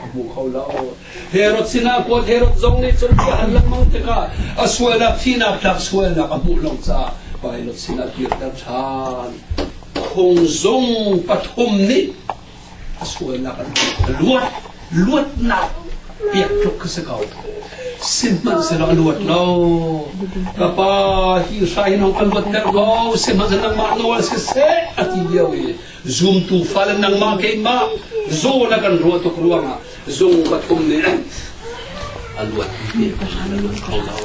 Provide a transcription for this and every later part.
Hmu kho lo. Herod sinah kuat Herod zong nih cun bia hal lengmang tikah a sualnak thihnak tlak sualnak a hmuh lo caah Pilate sinah kirter ṭhan. Phungzung pathum nih a sualnak an a luat luatnak piak tluk khi si ko. Sihmanhsehlaw a luat lo. Ka pa hi hrai hin hong kan luatter ko sihmanhsehlaw nangmah nawl siseh a ti lio i zumtu fale nangmah keimah zawn a kan ruah tuk ruangah zung pathum nih a luat ti a luat kho lo.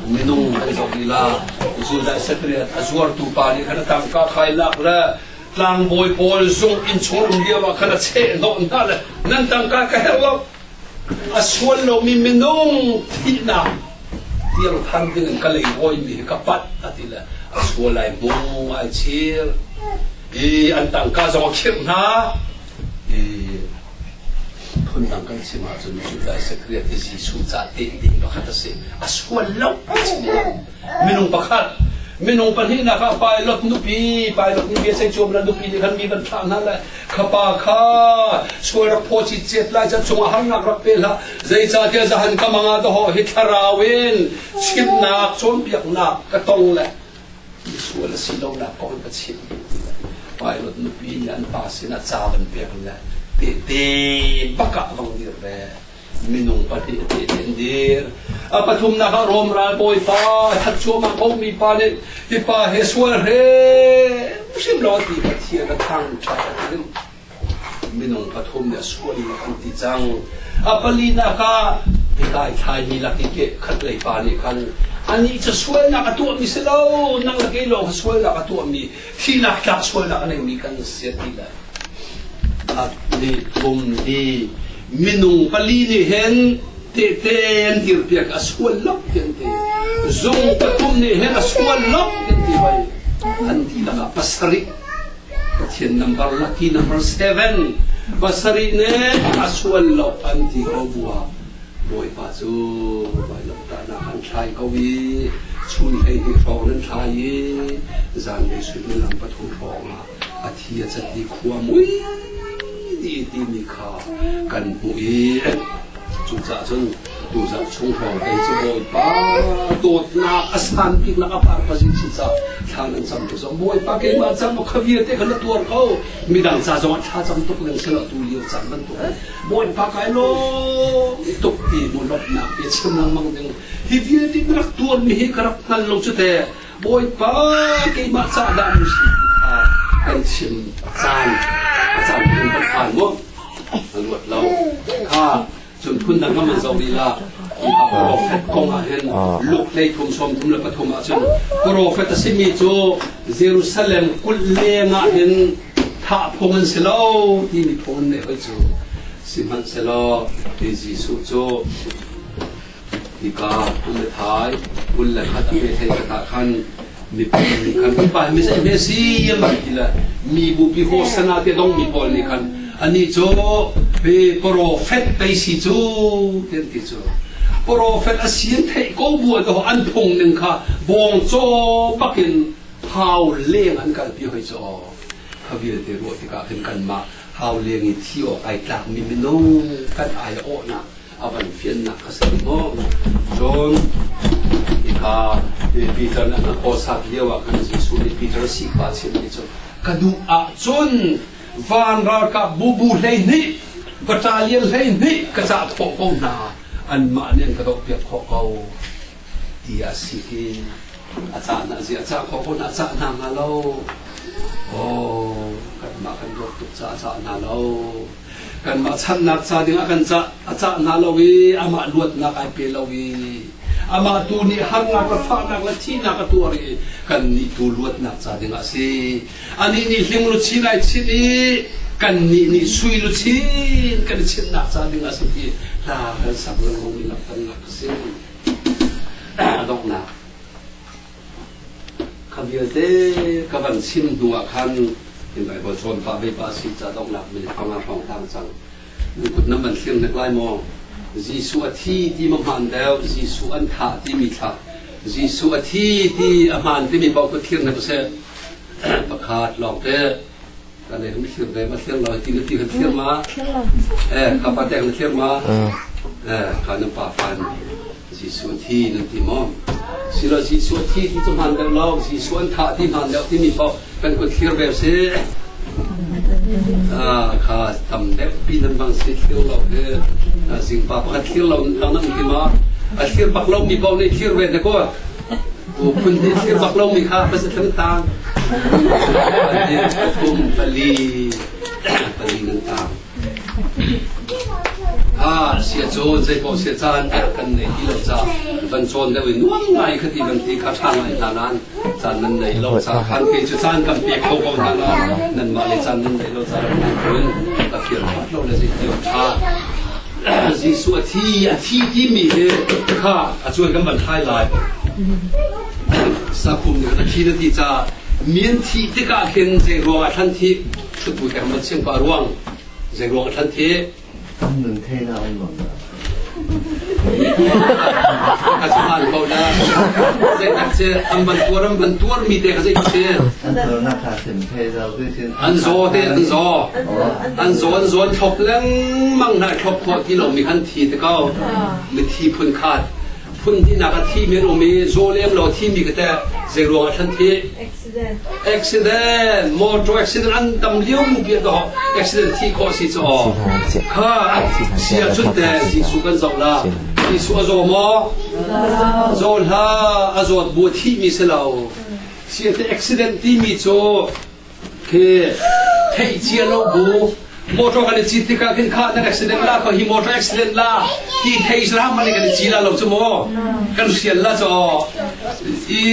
Minung kan zoh lila Judah Isakariot a zuartu pa nih khan a tangka khai lak le tlangbawi pawl zung inn chung um lio ah khan a cheh hnawh hna le nan tangka ka herh lo a sual lomi minung thihnak tiang than ding in ka lei hawimi hi ka pat a ti le a sual ai mu ai chir i an tangka zong a khirh hna i phundang kan chim ahcun Judah Isakariot hi Jesuh ca tehte pakhat a si a sual lo minung pakhat minung pahnihnak ah Pilot nupi Pilot nih bia ceicuam le nupi nih khan mi van thlah hna le khapa kha sual rak phaw citcet lai ca cungah harnak rak pe hlah zeicahtiah zahan ka mang ah dawh hi thlarau in chimhnak cawnpiaknak ka tong le sual a si lonak kong ka chimh Pilot nupi nih an pa sinah ca van pek le tehte bak ah vang dir ve minung pahnih a tehte an dir a pathumnak ah Rom ralbawi pa that cuahmah ko mi pa nih hi pa he sual hre hrim lo ti Pathian a thangṭhat a ti minung pathum nih a sual in an ti cang a palinak ah kai thlai mi lak i ke khat lei pa nih khan anih cu sualnak a tuahmi si lo nang le kei lawng sualnak a tuahmi thihnak tlak sualnak a neimi kan si ti le Khat nih thum hi minung pali nih hin tehte an dirpiak a sual lo ti an ti. Zung pathum nih hin a sual lo ti an ti bai. An dihlak ah pasarih Pathian number lucky number 7 pasarih nih a sual lo an ti ko buah Bawipa cu vailamtahnak an thlai ko i chun 12 hrawng nan thlai i zanlei suimilam pathum hrawng ah a thi a cat i khua mui dih timi kha kan hmuh i cucaah cun tuzarh chung hrawng te cu Bawipa dawtnak a san biknak a par pazin si ca thla nan cam tuk zong Bawipa keimah cam kha vialte kha na tuar ko midang ca zong ah thla cam tuk leng silo tu lio caan bantuk Bawipa kai lawm tuk ti mu lawmhnak bia chim lengmang ding hi vialte ka rak tuarmi hi ka rak hngal lo cu te Bawipa keimah ca dah mu si ti kha kan chim caan a caan kan kan phan mu a luat lo kha cun phun dang kan zoh rih la profet kong ah hin Luke hlei thum sawm thum le pathum ah cun profet a simi cu Jerusalem kulh leng ah hin thah phung an si lo timi phung an neih hoi cu sihmanhsehlaw Jesuh cu Hika kum le thai 21 a pe hlei khat ah khan mipi nih khan hi pa hi mi zei si an van ti le mi bupi hosana te dongmi pawl nih khan anih cu hi profet pei si cu ti an ti cu profet a si an theih ko bu ah an phung ning kha bawngcaw bakin hau leng an kalpi hoi cu kha vialte ruah tikah khin kanmah hau leng i thi awk ai tlakmi minung kan ai awhnak a van fiannak a si maw? Cun hika Peter nih a kawsat lio ah khan Jesuh nih Peter sihpa chimmi cu ka duh ahcun van ralkap bubu 12 battalion 12 ka cah khawh ko hna anmah nih an ka dohpiak khawh ko ti a si i a cah hna zia a cah khawh ko hna a cah hna hnga lo oh kanmah kan dawt tuk caah a cah hna lo Kanmah channak ca dingah kan cah a cah hna lo i amah luatnak ai pe lo i amah tu nih harnak le fahnak le thihnak a tuar i kannih tu luatnak ca dingah a si. Anih nih hling luchin ai chinh i kannih nih sui luchin kan i chinhnak ca dingah a si ti hla kan sak lengmang mi langhternak a si. A donghnak Kha vialte ka van chim hnu ah khan in Baibal cawn pah ve pah si ca donghnak minute panga hrawng tang cang. Nan kut nan van thlir hnek lai maw? Jesuh a thi ti ma hmaan deuh, Jesuh an thah timi thla. Jesuh a thi ti a hmaan timi paoh kut thlir hnek usih. Pakhat lawng te. Kan lei kan thlir ve ma thlir lo ti na ti kan thlir ma? Eh, ka pa te kan thlir ma? Eh, ka nan pa fan Jesuh thi nan ti maw? Silo Jesuh thi ti cu hman deuh lo, Jesuh an thah ti hman deuh timi paoh kan kut thlir ve si. Ah, kha tam deuh pi nan bang si thlir lo hi. Zingpa pakhat thlir lo lang nan ti ma? A thlir bak lo mi paoh nih thlir ve te ko. Phun hnih thlir bak lomi kha pasatling tang kum pali pali nan tang. Ah, sia cawn zei paoh sia caan kan nei ti lo ca van cawn deuh i nuam ngai kha ti van ti kha ṭha ngai hna nain caan nan nei lo ca khan kei cu caan kan pe kho ko hna nain nanmah le caan nan nei lo ca kun ka fir phat lo le zei ti awk ṭha. Jesuh a thi a thi timi hi kha a cuan kan van thai lai. Sakhum nih a thi na ti caah mian thih tikah khin zei ruang ah thlan thih thutbu te kan chim pa ruang zei ruang ah thlan thih Nun thei na um lo na. Ka chuan ko na. Zei tak che an ban tuar an ban tuar mi te ka zei che. An tuar na kha sim thei zau te sin. An zaw te an zaw. An zaw an zaw an thlop lengmang hna thlop khawh ti lomi khan thi te ko. Mithi phun khat. Phun hnihnak a thi mi an um i zaw lem lo thi mi ka te zei ruang ah thlan thi? Accident. Accident. Motor accident an tam lio mu bia to accident thi khawh si cu. Kha sia chun te Jesuh kan zoh la. Jesuh a zaw maw? Zaw hlah. A zawt bu thi mi si lo. Sia te accident ti mi cu khi theih cia lo bu motor kan i cit tikah khin kha nan accident la ko hi motor accident la ti thei islam man kan i ci la lo chu mo kan hrial la cho i.